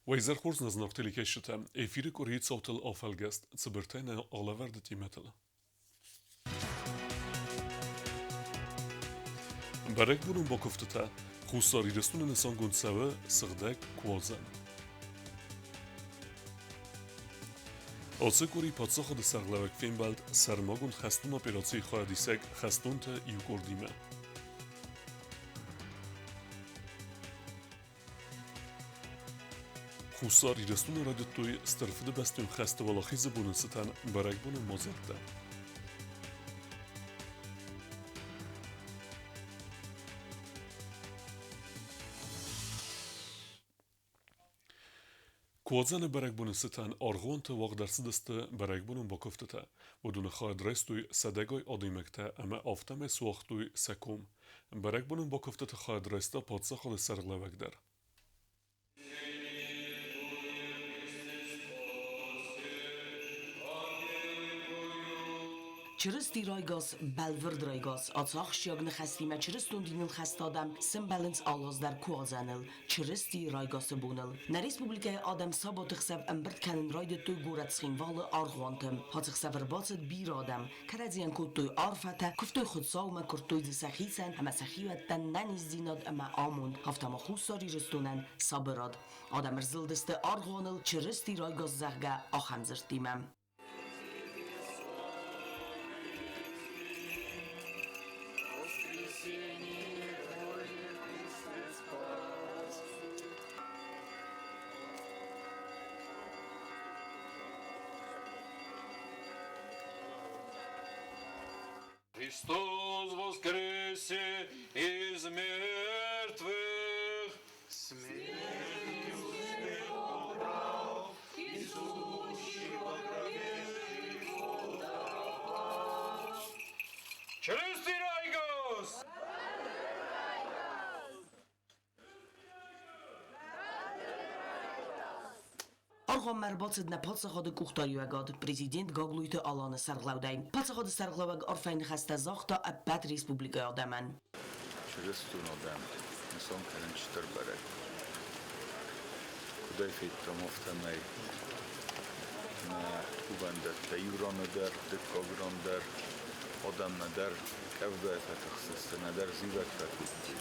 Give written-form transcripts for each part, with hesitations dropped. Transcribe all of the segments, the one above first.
Уӕ изӕр хорз, нӕ зынаргъ телекӕсджытӕ! Эфиры къуырийы цаутыл афӕлгӕст цыбыртӕй нӕ алӕвӕрды темӕтыл. Бӕрӕгбонон бакуывтытӕ Хуссар Ирыстоны нысангонд цӕуы сыгъдӕг куадзӕн. Ацы къуыри паддзахады сӕргълӕууӕг фембӕлд сӕрмагонд хӕстон операцийы хайадисӕг хӕстонты иу къордимӕ. Хуссар Ирыстоны райдыдтой Стыр Фыдыбӕстӕйон хӕсты Уӕлахизы боны цытӕн бӕрӕгбоны мадзӕлттӕ. Куадзӕны бӕрӕгбоны цытӕн аргъуанты уагъд ӕрцыдысты бӕрӕгбонон бакуывтытӕ. Уыдоны хайад райстой сӕдӕгай адӕймӕгтӕ ӕмӕ афтӕмӕй суагътой сӕ ком. Бӕрӕгбонон бакуывтыты хайад райста паддзахады сӕргълӕууӕг дӕр. Чырысти райгас, бӕлвырд райгас, ацы ахсджиаг ныхӕстимӕ чырыстон диныл хӕст адӕм сӕмбӕлынц алы аз дӕр Куадзӕныл, Чырыстийы райгасы боныл. Нӕ республикӕйы адӕм сабаты хсӕв ӕмбырд кӕнын райдыдтой горӕт Цхинвалы аргъуанты. Ацы хсӕв ӕрбацыд бирӕ адӕм. Кӕрӕдзийӕн кодтой арфӕтӕ, куывтой Хуыцаумӕ, куырдтой дзы сӕхицӕн ӕмӕ сӕ хиуӕттӕн нӕниздзинад ӕмӕ амонд, афтӕ ма Хуссар Ирыстонӕн сабырад. Адӕм ӕрзылдысты аргъуаныл Чырысти райгас, зӕгъгӕ, ахӕм дзырдтимӕ. Христос воскресе из мертвых! Смертью смерть побрал, и сущего гробе живот даровал. Чырысти райгас! Аргъуанмӕ ӕрбацыд нӕ паддзахады къухдариуӕгад президент Гаглойты Аланы сӕргълӕудӕй. Паддзахады сӕргълӕууӕг арфӕйы ныхӕстӕ загъта ӕппӕт республикӕйы адӕмӕн. Чырыстон адӕм нысан кӕнын стыр бӕрӕг. Куыдӕй федтам, афтӕмӕй нӕ кувӕндӕттӕ иу раны дӕр, дыккаг ран дӕр, адӕммӕ дӕр къӕвдайы фӕтыхстысты, нӕдӕр зивӕг фӕкодтой.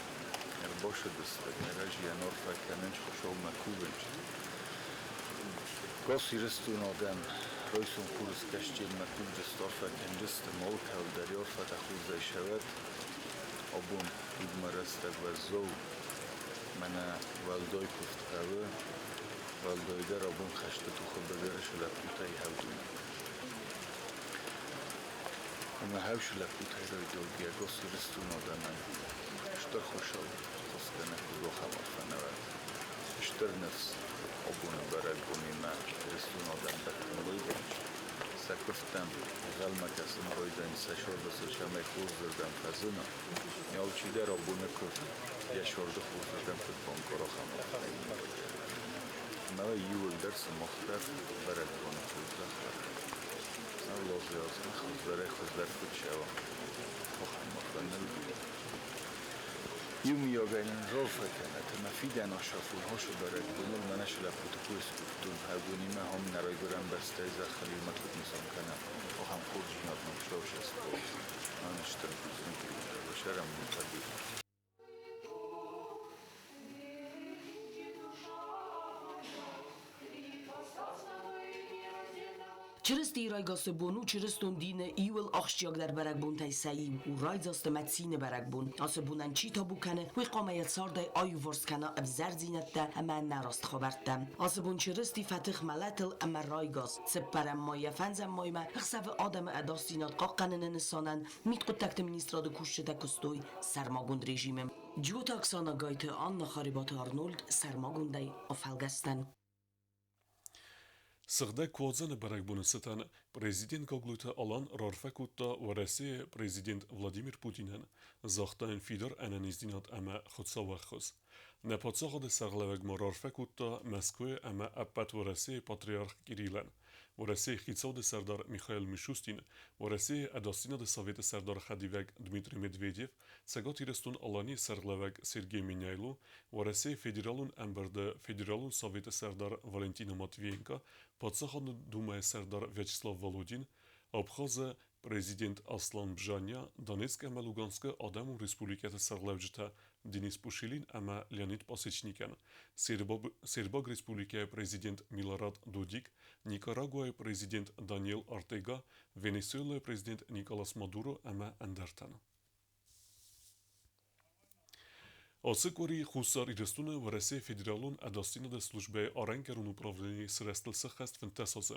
Ӕрбацыдысты, кӕрӕдзийӕн арфӕ кӕнынц, Хуыцаумӕ кувынц. Гас Ирыстон адӕм райсом хурыскӕсджынмӕ кувджысты, арфӕ кӕнджысты, малкӕл дӕр арфӕтӕ хорзӕй сӕвӕд. Абон уыдмӕ рӕстӕг уӕззау, мӕнӕ уӕлдай куывд хъӕуы, уӕлдайдӕр абон хӕсты тохы быдыры цы лӕппутӕй хӕвдун. Ӕмӕ хӕвсы лӕппутӕй райдаугӕ гас Ирыстон адӕмӕн стыр хуыцау хъусгӕнӕг куыд ахӕм арфӕ нӕ уӕд. Стыр ныфс абоны бӕрӕгбонимӕ Ирыстон адӕм дӕттын райдайынц. Сӕ куывдтӕм ӕнхъӕлмӕ кӕсын райдайынц, сӕ сӕрды сыл цӕмӕй хорзырдӕм фӕзына. Алчидӕр абоны куывд йӕ сӕрды хорзырдӕм куыд банкъара, ахӕм арфӕимӕ. Ӕмӕ иууылдӕр сымах дӕр бӕрӕгбоны хорзӕх уӕд. Ӕрлӕудзӕн хуыздӕрӕй-хуыздӕр куыд цӕуа, ахӕм арфӕ ныл. Иумиагӕй нын рарфӕ кӕнӕт ӕмӕ фидӕн асафон ацы бӕрӕгбоныл мӕнӕ цы лӕппуты кой скодтон, уыдонимӕ ам нӕ райгуырӕн бӕстӕйы зӕххыл иумӕ куыд нысан кӕнӕм, ахӕм хорздзинад нӕм Хуыцау сӕ Мӕн стыр бузныг уӕ сӕрӕнбонтӕ бирӕ. Чырыстийы райгасы бон у чырыстон дины иууыл ахсджиагдӕр бӕрӕгбонтӕй сӕ иу. У райдзаст ӕмӕ цины бӕрӕгбон. Ацы бонӕн чи табу кӕны, уый хъуамӕ йӕ цардӕй аиуварс кӕна ӕвзӕрдзинӕдтӕ ӕмӕ ӕнӕраст хабӕрттӕ. Ацы бон Чырысти фӕтых мӕлӕтыл ӕмӕ райгас. Цыппӕрӕм майӕ фӕндзӕм маймӕ ӕхсӕвы адӕмы ӕдасдзинад хъахъхъӕныны нысанӕн мидхъуыддӕгты министрады кусджытӕ куыстой сӕрмагонд режимы. Джиоты Оксана Гайты Анна Харебаты Арнольд сӕрмагондӕй афӕлгӕстӕн. Сыгъдӕг Куадзӕны бӕрӕгбоны цытӕн президент Гаглойты Алан раарфӕ кодта Уӕрӕсейы президент Владимир Путинӕн, загъта йын фидар ӕнӕниздзинад ӕмӕ Хуыцауы ӕххуыс. Нӕ паддзахады сӕргълӕууӕг ма раарфӕ кодта Мӕскуыйы ӕмӕ ӕппӕт Уӕрӕсейы Патриарх Кириллӕн, Уӕрӕсейы Хицауады Сӕрдар Михаил Мишустин, Уӕрӕсейы Ӕдасдзинады Советы сӕрдары хӕдивӕг Дмитрий Медведев, Цӕгат Ирыстон-Аланийы Сӕргълӕууӕг Сергей Меняйло, Уӕрӕсейы Федералон Ӕмбырды Федералон Советы сӕрдар Валентина Матвиенко, Паддзахадон Думӕйы сӕрдар Вячеслав Володин, Абхазы Президент Аслан Бжания, Донецк ӕмӕ Луганскы Адӕмон Республикӕты сӕргълӕуджытӕ Денис Пушилин ӕмӕ Леонид Пасечникӕн, Сербаг Республикӕйы президент Милорад Додик, Никарагуайы президент Даниэл Ортега, Венесуэлӕйы президент Николас Мадуро ӕмӕ ӕндӕртӕн. Ацы къуыри Хуссар Ирыстоны Уӕрӕсейы Федералон ӕдасдзинады службӕйы арӕнгӕрон управленийы сырӕзтыл сӕххӕст 15 азы.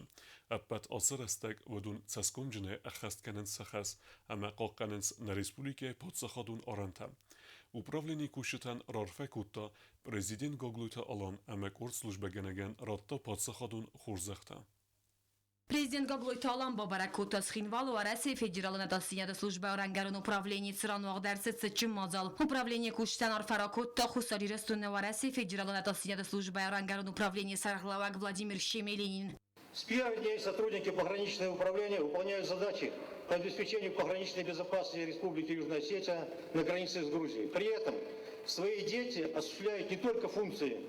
Ӕппӕт ацы рӕстӕг уыдон цӕсгомджынӕй ӕххӕст кӕнынц сӕ хӕс ӕмӕ хъахъхъӕнынц нӕ республикӕйы паддзахадон арӕнтӕ. Управленийы кусджытӕн раарфӕ кодта президент Гаглойты Алан ӕмӕ къорд службӕгӕнӕгӕн радта паддзахадон хорзӕхтӕ. Президент Гаглойты Алан бабӕрӕг кодта Цхинвалы Уӕрӕсейы Федералон ӕдасдзинады службӕйы арӕнгӕрон управленийы цыран уагъд ӕрцыд цытджын мадзал. Управленийы кусджытӕн арфӕ ракодта Хуссар Ирыстоны Уӕрӕсейы Федералон ӕдасдзинады службӕйы арӕнгӕрон управленийы сӕргълӕууӕг Владимир Щемелинин. С первых дней сотрудники пограничного управления выполняют задачи по обеспечению пограничной безопасности Республики Южная Осетия на границе с Грузией. При этом свои дети осуществляют не только функции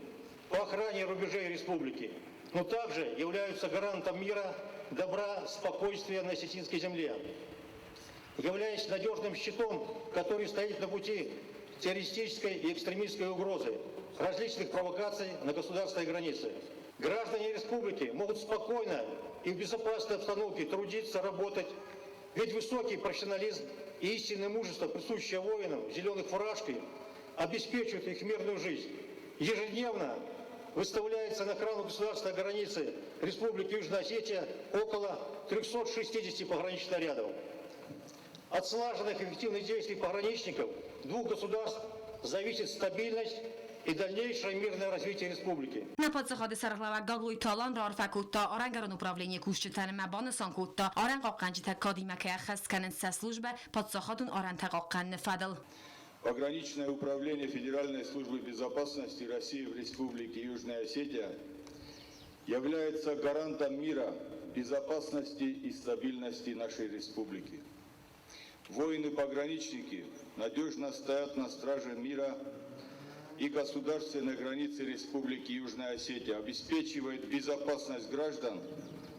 по охране рубежей республики, но также являются гарантом мира, добра, спокойствия на осетинской земле, являясь надежным щитом, который стоит на пути террористической и экстремистской угрозы, различных провокаций на государственной границе. Граждане республики могут спокойно и в безопасной обстановке трудиться, работать, ведь высокий профессионализм и истинное мужество, присущее воинам в зеленых фуражках, обеспечивают их мирную жизнь. Ежедневно выставляется на охрану государственной границы Республики Южная Осетия около 360 пограничных нарядов. От слаженных эффективных действий пограничников двух государств зависит стабильность и дальнейшее мирное развитие республики. Нӕ паддзахады сӕргълӕууӕг Гаглойты Алан раарфӕ кодта арӕнгӕрон управленийы кусджытӕн ӕмӕ банысан кодта, арӕнхъахъхъӕнджытӕ кадимӕ кӕй ӕххӕст кӕнынц сӕ службӕ паддзахадон арӕнтӕ хъахъхъӕныны фӕдыл. Пограничное управление Федеральной службы безопасности России в Республике Южная Осетия является гарантом мира, безопасности и стабильности нашей республики. Воины-пограничники надежно стоят на страже мира и государственной границы Республики Южная Осетия, обеспечивают безопасность граждан,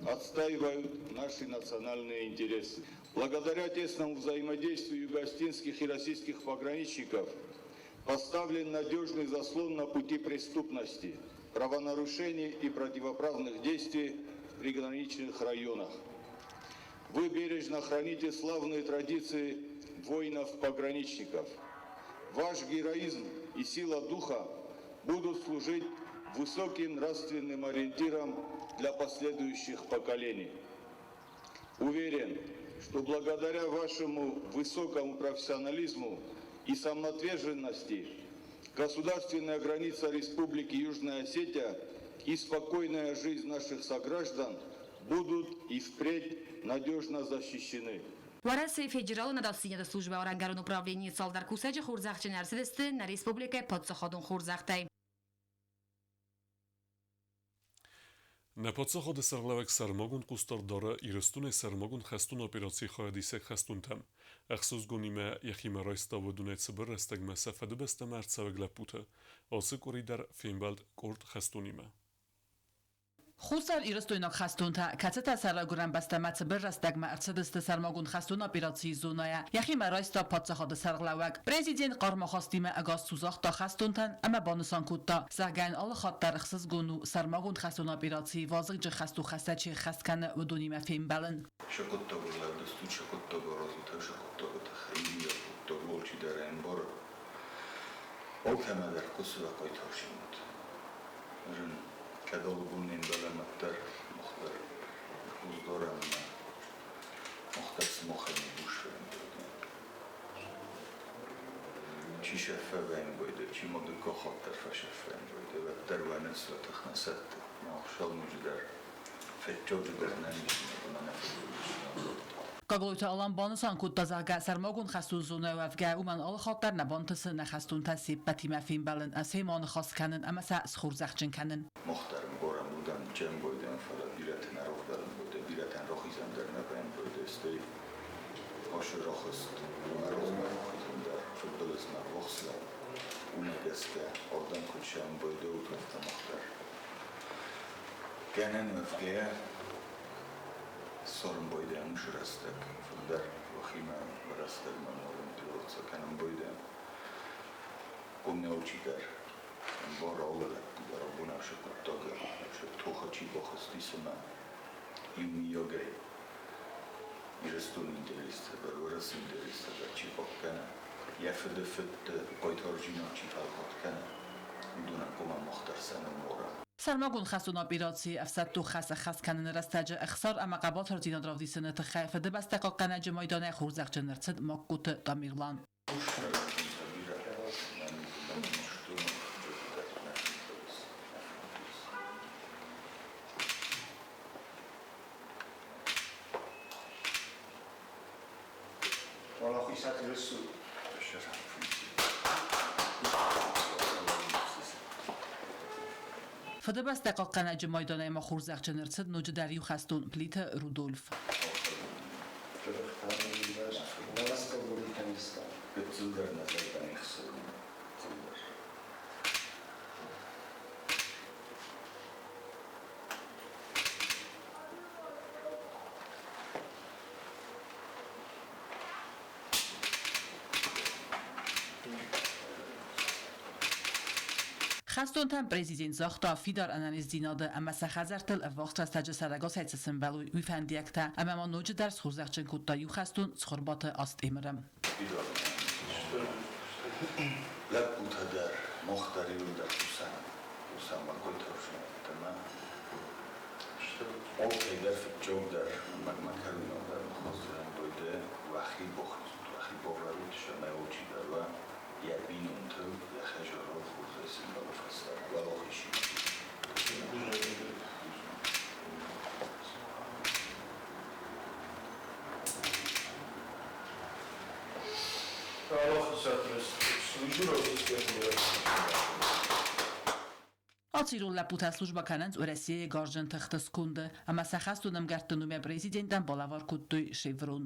отстаивают наши национальные интересы. Благодаря тесному взаимодействию юго-осетинских и российских пограничников поставлен надежный заслон на пути преступности, правонарушений и противоправных действий в приграничных районах. Вы бережно храните славные традиции воинов-пограничников. Ваш героизм и сила духа будут служить высоким нравственным ориентиром для последующих поколений. Уверен, что благодаря вашему высокому профессионализму и самоотверженности государственная граница Республики Южная Осетия и спокойная жизнь наших сограждан будут и впредь надежно защищены. Уӕрӕсейы Федералон ӕдасдзинады службӕйы арӕнгӕрон управленийы цалдӕр кусӕджы хорзӕхджын ӕрцыдысты нӕ республикӕйы паддзахадон хорзӕхтӕй. Нӕ паддзахады сӕргълӕууӕг сӕрмагонд хъусдард дары Ирыстонӕй сӕрмагонд хӕстон операцийы хайадисӕг хӕстонтӕм. Ӕхсызгонимӕ йӕхимӕ райста уыдонӕй цыбыр рӕстӕгмӕ сӕ фыдыбӕстӕмӕ ӕрцӕуӕг лӕппуты. Ацы къуыри дӕр фембӕлд къорд хӕстонимӕ. Хуссар-Ирыстойнаг хӕстонтӕ, кӕцытӕ сӕ райгуырӕн бӕстӕмӕ цыбыр рӕстӕгмӕ ӕрцыдысты сӕрмагонд хӕстон операцийы зонӕйӕ, йӕхимӕ райста паддзахады сӕргълӕууӕг. Президент хъармахастимӕ ӕгас цу загъта хӕстонтӕн ӕмӕ банысан кодта, зӕгъгӕ йын алы хатт дӕр ӕхсызгон у сӕрмагонд хӕстон операцийы вазыгджын хӕстухӕстӕ чи ӕххӕст кӕны, уыдонимӕ фембӕлын. Сӕ хъуыддагыл лӕудыстут, сӕ хъуыддаг аразут, сӕ хъуыддагы тыххӕй иумиаг хъуыддаг алчидӕр ӕмбары. Алкӕмӕ дӕр хъуысы уӕ хъайтарсимӕт. Зын, кӕд алыбон не мбӕлӕм, уӕддӕр мах дӕр хъус дарӕм ӕмӕ мах дӕр сымахӕй не бус фӕмбӕлдӕн. Чи сӕ фӕвӕййы, чи ма дыккаг хатт дӕр фӕсӕффӕййы, уӕддӕр уӕ ныфс уӕ тых нӕ сӕтты. Мах ноджыдӕр фӕччоджыдӕр нӕ низ ӕмӕ нӕ фыдбылыз. Гаглойты Алан банысан кодта, зӕгъгӕ, сӕрмагонд хӕстон зонӕйы уӕвгӕ, уымӕн алы хатт дӕр нӕ бантысы нӕ хӕстонтӕ се ппӕтимӕ фембӕлын, семӕ аныхас кӕнын ӕмӕ сӕ схорзӕхджын кӕнын. Мах дӕр ӕмбарӕм, уыдон джембойдӕн, фӕлӕ бирӕтӕ нӕ рохдарӕнбойдӕ, бирӕтӕн рохизӕн дӕр нӕ бӕнбойдӕ, стӕй ашы рахызт ӕмӕ размӕ рахизын дӕр фыдбылызмӕ ввахс лӕг. Уымӕ гӕсгӕ ардӕм куыд сӕмбойдӕут, афтӕ мах дӕр гӕнӕн уӕвгӕйӕ ссарын байдайӕм уыцы рӕстӕг, фылдӕр уӕхимӕ рӕстӕгмӕ ориентироваться кӕнын байдайӕм. Уым алчидӕр ӕмбары алы лӕппу дӕр абон ашы хъуыддагы шы тохы чи бахызти, цымӕ иумийагӕй Ирыстоны интерестӕ дӕр, Уӕрӕсе интерестӕ дӕр чи хъахъхъӕна, йӕ фыды фыдты хъайтардзинад чи фӕлхатт кӕна, уыдонӕн хъуамӕ мах дӕр сӕ ном уарӕм. Сӕрмагонд хӕстон операцийы ӕфсӕддон хӕс ӕххӕст кӕныны рӕстӕджы ӕхсар ӕмӕ хъӕбатырдзинад равдисыны тыххӕй Фыдыбӕстӕ хъахъхъӕнӕджы майданӕй хорзӕхджын ӕрцыд Магкоты Тамерлан. Фыдыбӕстӕ хъахъхъӕнӕджы майданӕй ма хорзӕхджын ӕрцыд ноджыдӕр иу хӕстон Плиты Рудольф. Хӕстонтӕн президент загъта фидар ӕнӕниздзинады ӕмӕ сӕ хӕдзӕрттыл ӕввахс рӕстӕджы сӕрӕгасӕй цы сӕмбӕлой, уый фӕндиӕгтӕ, ӕмӕ ма ноджыдӕр схорзӕхджын кодта иу хӕстон Цхуырбаты Астемыры. Лӕппутӕ дӕр, мах дӕр иуылдӕр кусӕм, кусӕм мӕкъуылтӕ ӕмӕ алкӕй дӕр фыццагдӕр ӕмӕ кӕронагдӕр ныхасдзынӕн бойдӕ уӕхи бахизут, уӕхи бавӕрут, цӕмӕй алчидӕр уа йӕ бинонтыл, йӕ хӕдзарыл хорзӕй сӕмбӕлы фӕстӕ уӕлахиз. Ацы ирон лӕппутӕ службӕ кӕнынц Уӕрӕсейы гарзджын тыхты сконды ӕмӕ сӕ хӕстон ӕмгӕртты номӕй президентӕн балӕвар кодтой шеврон.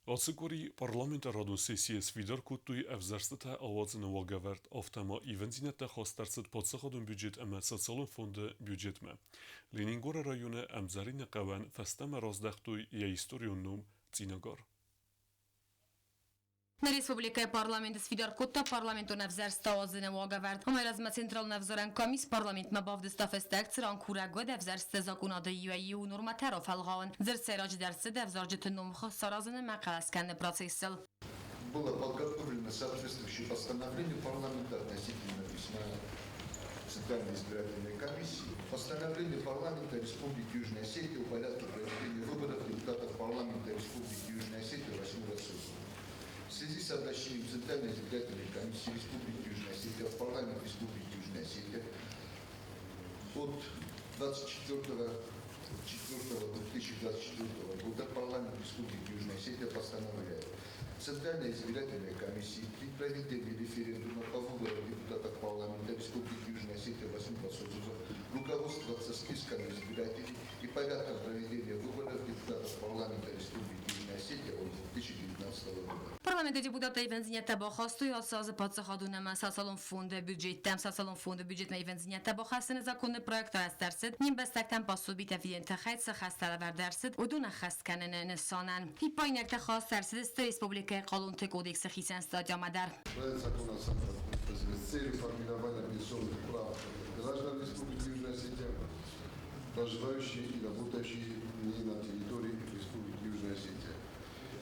Ацы къуыри парламенты радон сессийы сфидар кодтой ӕвзӕрстытӕ ауадзыны уагӕвӕрд, афтӕ ма ивындзинӕдтӕ хаст ӕрцыд паддзахадон бюджет ӕмӕ социалон фонды бюджетмӕ. Ленингоры районы Ӕмдзӕрины хъӕуӕн фӕстӕмӕ раздӕхтой йӕ историон ном Цъинагар. Нӕ республикӕйы парламент сфидар кодта парламентон ӕвзӕрст ауадзыны уагӕвӕрд. Уымӕй размӕ Централон ӕвзарӕн къамис парламентмӕ бавдыста фӕстаг, цыран курӕг уӕд ӕвзӕрсты закъонады иуӕй-иу нормӕтӕ рафӕлгъауын. Дзырд сӕйраджыдӕр цыд ӕвзарджыты номхыгъд саразын ӕмӕ хъӕлӕс кӕныны процессыл. Было подготовлено соответствующее постановление парламента относительно письма Центральной избирательной комиссии. Постановление парламента Республики Южная Осетия о порядке проведения выборов депутатов парламента Республики Южная Осетия 8 созыва. В связи с обращением Центральной избирательной комиссии Республики Южная Осетия в парламент Республики Южная Осетия от 24.04.2024 года парламент Республики Южная Осетия постановляет: Центральной избирательной комиссии при проведении референдума по выборам депутатов парламента Республики Южная Осетия 8 созыва руководствоваться списками избирателей и порядком проведения выборов депутатов парламента Республики Южная Осетия от 2019 года. Парламенты депутаттӕ ивындзинӕдтӕ бахастой ацы азы паддзахадон ӕмӕ социалон фонды бюджеттӕм. Социалон фонды бюджетмӕ ивындзинӕдтӕ бахӕссыны законы проект арӕзт ӕрцыд, не мбӕстӕгтӕн пособитӕ фидыны тыххӕй цы хӕстӕ лӕвӕрд ӕрцыд, уыдон ӕххӕст кӕныны нысанӕн. Фиппаинӕгтӕ хаст ӕрцыдысты республикӕйы хъалонты кодексы хицӕн статьямӕ дӕр. Проект закона с целью формирования пенсионных прав граждан Республики Южная Осетия, проживающие и работающие не на территории Республики Южная Осетия,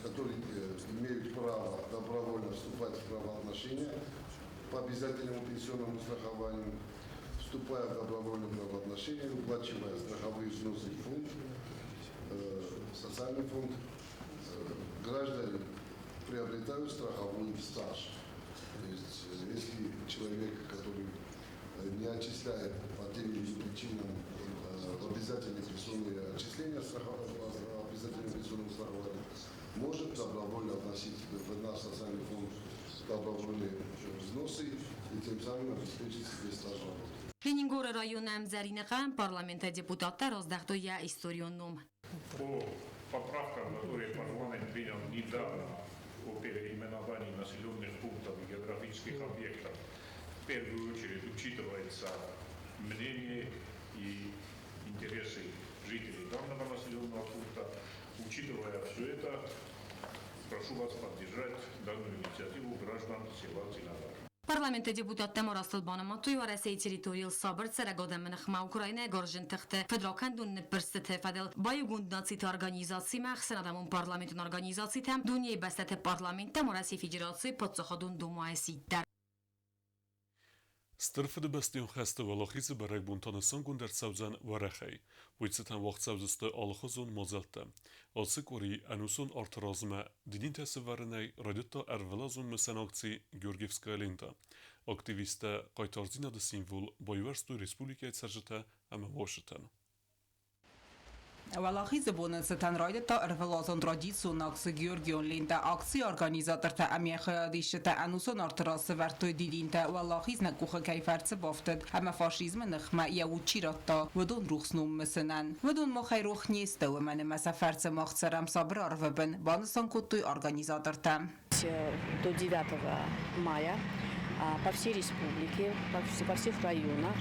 которые имеют право добровольно вступать в правоотношения по обязательному пенсионному страхованию, вступая в добровольные правоотношения, уплачивая страховые взносы в фонд, социальный фонд. Граждане приобретают страховой стаж. То есть, если человек, который не отчисляет по тем или иным причинам обязательные пенсионные отчисления обязательного пенсионного страхования, может добровольно вносить в наш социальный фонд добровольные взносы и тем самым обеспечить себе стаж работы. Ленингоры районы ӕмдзӕрины къӕм парламенты депутаттӕ раздӕхтой йӕ историон ном. По поправкам, которые парламент принял недавно о переименовании населенных пунктов и географических объектов, в первую очередь учитывается мнение и интересы жителей данного населенного пункта. Учитывая все это, прошу вас поддержать данную инициативу граждан села Цинагар. Парламенты депутаттӕ ма растыл банымадтой Уӕрӕсейы территорийыл сабыр цӕрӕг адӕмы ныхмӕ Украинӕйы гарзджын тыхты фыдракӕндон ныббырстыты фӕдыл Баиугонд Нациты Организацимӕ, ӕхсӕнадӕмон парламентон организацитӕм, дунейы бӕстӕты парламенттӕм Уӕрӕсейы Федерацийы Паддзахадон Думӕйы сидт дӕр. Стыр Фыдыбӕстӕйон хӕсты Уӕлахизы бӕрӕгбон та нысангонд ӕрцӕудзӕн уӕрӕхӕй. Уый цытӕн уагъд цӕудзысты алыхуызон мадзӕлттӕ. Ацы къуыри ӕнусон арты размӕ дидинтӕ сӕвӕрынӕй райдыдта ӕрвылазон мысӕн акци «Георгиевская лента». Активисттӕ хъайтардзинады символ байуӕрстой республикӕйы цӕрджытӕ ӕмӕ уазджытӕн. Уӕлахизы боны цытӕн райдыдта ӕрвылазон традицион акци «Георгион лентӕ». Акцийы организатортӕ ӕмӕ хайадисджытӕ ӕнусон арты раз сӕвӕрдтой дидинтӕ, Уӕлахиз нӕ къухы кӕй фӕрцы бафтыд ӕмӕ фашизмы ныхмӕ йӕ уд чи радта, уыдон рухс ном мысынӕн. Уыдон махӕй рох не сты, уымӕн ӕмӕ сӕ фӕрцы мах цӕрӕм сабыр арвы бын, банысан кодтой организатортӕ. До 9 мая по всей республике, во всех районах,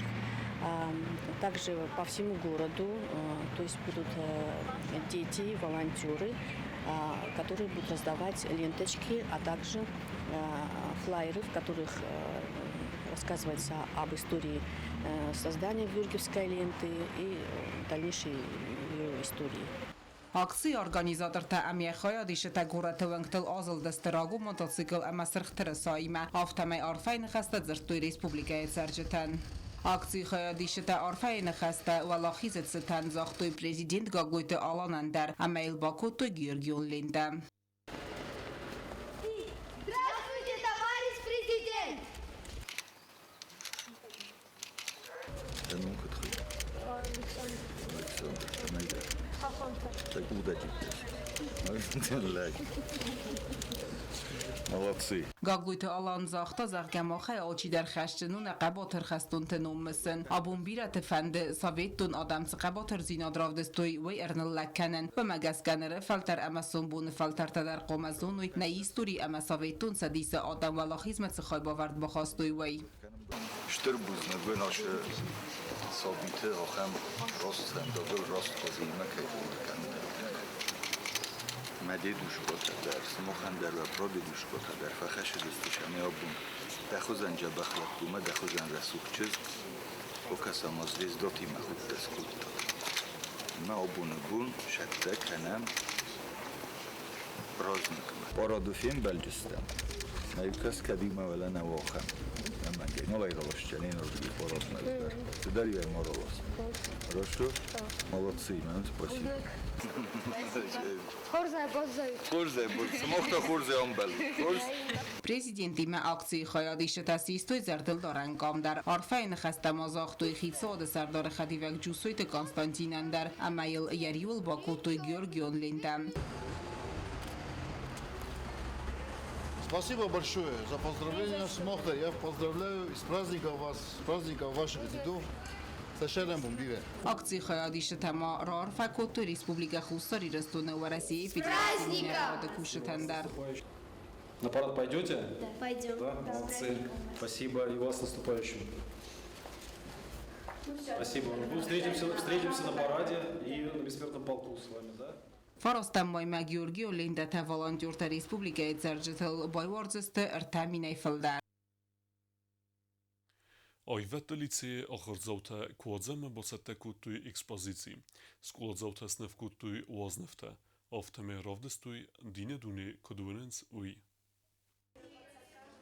также по всему городу, то есть будут дети, волонтеры, которые будут раздавать ленточки, а также флайеры, в которых рассказывается об истории создания Георгиевской ленты и дальнейшей ее истории. Акцийы организатортӕ ӕмӕ хайадисджытӕ горӕты уӕнгтыл азылдысты рагон мотоцикл ӕмӕ сырх тырысаимӕ, афтӕмӕй арфӕйы ныхӕстӕ дзырдтой республикӕйы цӕрджытӕн. Акцийы хайадисджытӕ арфӕйы ныхӕстӕ Уӕлахизы цытӕн загътой президент Гаглойты Аланӕн дӕр ӕмӕ йыл бакодтой георгион лентӕ. Здравствуйте, товарищ президент! Дӕ ном куыд хуыйны? Александр. Кӕмӕй дӕ? Так удачи. Лӕг. Молодцы. Гаглойты Алан загъта, зӕгъгӕ, махӕй алчидӕр хӕсджын у нӕ хъӕбатыр хӕстонты ном мысын. Абон бирӕты фӕнды, советтон адӕм цы хъӕбатырдзинад равдыстой, уый ӕрныллӕг кӕнын. Уымӕ гӕсгӕ ныры фӕлтӕр ӕмӕ сомбоны фӕлтӕртӕ дӕр хъуамӕ зоной, нӕ истори ӕмӕ Советон Цӕдисы адӕм уӕлахизмӕ цы хайбавӕрд бахастой, уый. Стыр бузныг уын ацы сабиты ахӕм раст фӕндагыл раст хъазынмӕ кӕй хъуыды кӕнут. Мӕ дедушкотӕ дӕр, сымахӕн дӕр уӕ прадедушкотӕ дӕр фӕхӕссыдысты сӕ абон. Дӕ хуызӕн дзӕбӕх лӕппу мӕ дӕ хуызӕн рӕсугъд чызг, окӕса ма звездатимӕ худтӕ скодта. Мӕ абоны бон сӕттӕ кӕнӕм праздникмӕ. Парады фембӕлдыстӕм. Мӕ иу кӕдимӕ уӕлӕ нӕ уахӕм. Налайгаласча, не ордыги парадмӕ дӕр. Ты дӕр йӕ ма ралас. Хорошо? Молодцы, мам, спасибо. Хорзӕй баззайут. Хорзӕй баззайут. Сымах та хорзӕй амбӕлут. Хорз? Президентимӕ акцийы хайадисджытӕ систой зӕрдылдарӕн къам дӕр. Арфӕйы ныхӕстӕ ма загътой хицауады сӕрдары хӕдивӕг Джусойты Константинӕн дӕр ӕмӕ йыл йӕ риуыл бакодтой георгион лентӕ. Спасибо большое за поздравления, Смохта. Я поздравляю с праздником вас, с праздником ваших дедов. Сашарам бирӕ. Акцийы хайадисджытӕ ма раарфӕ кодтой Республикӕ Хуссар Ирыстоны Уӕрӕсейы Федерацийы минӕварады кусджытӕн дӕр. На парад пойдете? Да, пойдем. Да, молодцы. Спасибо. И вас с наступающим. Спасибо. Ну, встретимся на параде и на бессмертном полку с вами, да? Фарастӕм маймӕ Георгион лентӕтӕ волонтертӕ республикӕйы цӕрджытыл байуардзысты 3 минӕй фылдӕр. Аивӕдты лицейы ахуырдзаутӕ куадзӕнмӕ бацӕттӕ кодтой экспозици. Скъоладзаутӕ сныв кодтой уазнывтӕ. Афтӕмӕй равдыстой, дины дуне куыд уынынц, уый.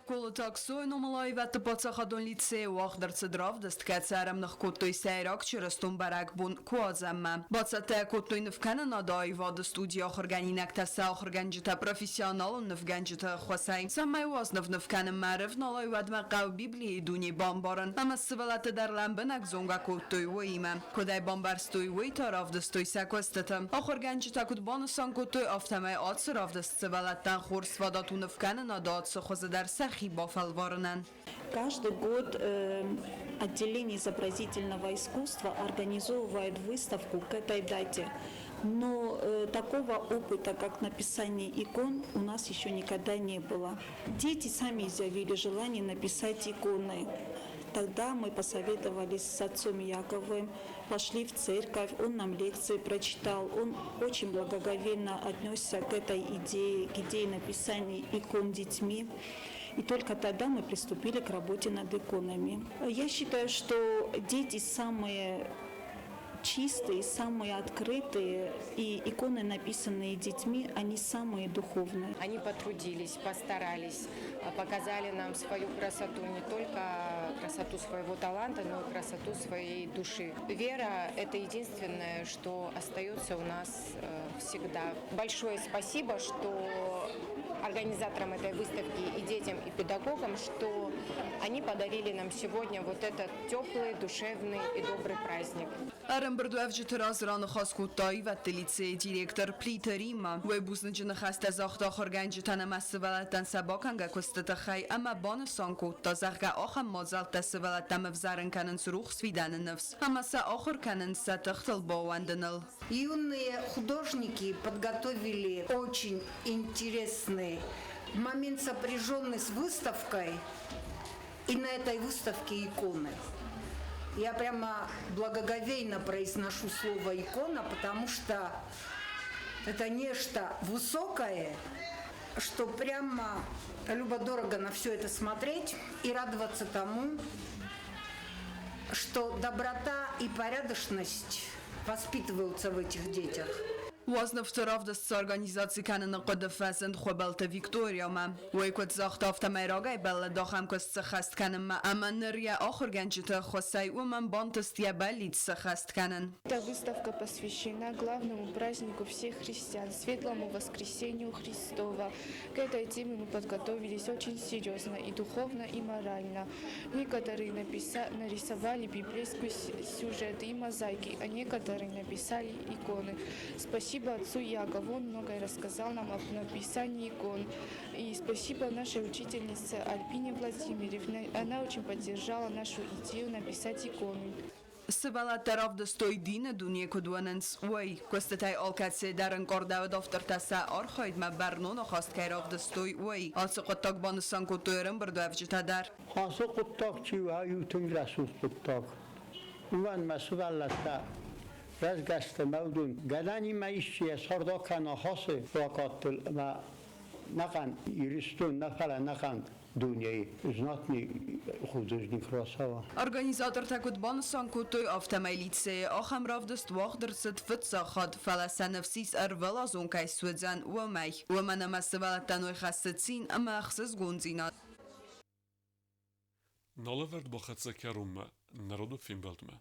Колыты Аксойы номыл аивӕдты паддзахадон лицейы уагъд ӕрцыд равдыст, кӕцы ӕрӕмных кодтой сӕйраг чырыстон бӕрӕгбон Куадзӕнмӕ. Бацӕттӕ кодтой нывкӕнынады аивады студийы ахуыргӕнинӕгтӕ сӕ ахуыргӕнджытӕ профессионалон нывгӕнджыты ӕххуысӕй. Цӕмӕй уазныв нывкӕнынмӕ ӕрӕвналой, уӕдмӕ хъӕуы Библийы дуне бамбарын ӕмӕ сывӕллӕтты дӕр лӕмбынӕг зонгӕ кодтой, уыимӕ. Куыд ӕй бамбӕрстой, уый та равдыстой сӕ куыстыты. Ахуыргӕнджытӕ куыд банысан кодтой, афтӕмӕй ацы равдыст сывӕллӕттӕн хорз фадат у нывкӕнынады ацы хуызы дӕр сӕхи бафӕлварынӕн. Каждый год отделение изобразительного искусства организовывает выставку к этой дате. Но такого опыта, как написание икон, у нас еще никогда не было. Дети сами изъявили желание написать иконы. Тогда мы посоветовались с отцом Яковым, пошли в церковь, он нам лекции прочитал. Он очень благоговейно отнесся к этой идее, к идее написания икон детьми. И только тогда мы приступили к работе над иконами. Я считаю, что дети самые чистые, самые открытые, и иконы, написанные детьми, они самые духовные. Они потрудились, постарались, показали нам свою красоту, не только красоту своего таланта, но и красоту своей души. Вера – это единственное, что остается у нас всегда. Большое спасибо, что организаторам этой выставки и детям, и педагогам, что они подарили нам сегодня вот этот теплый, душевный и добрый праздник. Ӕрӕмбырдуӕвджыты раз раныхас кодта аивӕдты лицейы директор Плиты Римма. Уый бузныджы ныхӕстӕ загъта ахуыргӕнджытӕн ӕмӕ сывӕллӕттӕн сӕ бакӕнгӕ куысты тыххӕй ӕмӕ банысан кодта, зӕгъгӕ, ахӕм мадзӕлттӕ сывӕллӕттӕм ӕвзарын кӕнынц рухс фидӕны ныфс ӕмӕ сӕ ахуыр кӕнынц сӕ тыхтыл баууӕндыныл. Юные художники подготовили очень интересный момент, сопряженный с выставкой, и на этой выставке иконы. Я прямо благоговейно произношу слово «икона», потому что это нечто высокое, что прямо любо-дорого на все это смотреть и радоваться тому, что доброта и порядочность воспитываются в этих детях. Уазнывты равдыст сорганизаци кӕныны хъуыды фӕзынд Хуыбылты Викториямӕ. Уый куыд загъта, афтӕмӕй рагӕй бӕллыд ахӕм куыст сӕххӕст кӕнынмӕ ӕмӕ ныр йӕ ахуыргӕнджыты ӕххуысӕй уымӕн бантыст йӕ бӕллиц сӕххӕст кӕнын. Эта выставка посвящена главному празднику всех христиан, Светлому Воскресению Христова. К этой теме мы подготовились очень серьезно и духовно, и морально. Некоторые нарисовали библейские сюжеты и мозаики, а некоторые написали иконы. Спасибо отцу Якову, он многое рассказал нам об написании икон. И спасибо нашей учительнице Альпине Владимировне, она очень поддержала нашу идею написать иконы. Сывӕллӕттӕ равдыстой дины дуне куыд уынынц, уый. Куыстытӕй алкӕцы дӕр ӕнкъардӕуыд автортӕ сӕ архайдмӕ бӕрнон ахаст кӕй равдыстой, уый. Ацы хъуыддаг банысан кодтой ӕрӕмбырдуӕвджытӕ дӕр. Ацы хъуыддаг чи у, у тынг рӕсугъд хъуыддаг. Уымӕн мӕ сывӕллӕттӕ рӕзгӕ сты ӕмӕ уыдон гӕнӕнимӕ исчи йӕ цард акӕна ацы плакаттыл ӕмӕ нӕхъӕн Ирыстон нӕ, фӕлӕ нӕхъӕн дунейы знатный художник рацӕуа. Организатортӕ куыд банысан кодтой, афтӕмӕй лицейы ахӕм равдыст уагъд ӕрцыд фыццаг хатт, фӕлӕ сӕ ныфс ис ӕрвылазон кӕй суыдзӕн, уымӕй. Уымӕн ӕмӕ сывӕллӕттӕн уый хӕссы цин ӕмӕ ӕхсызгондзинад. Налӕвӕрд бахӕццӕ кӕронмӕ, народы фембӕлдмӕ.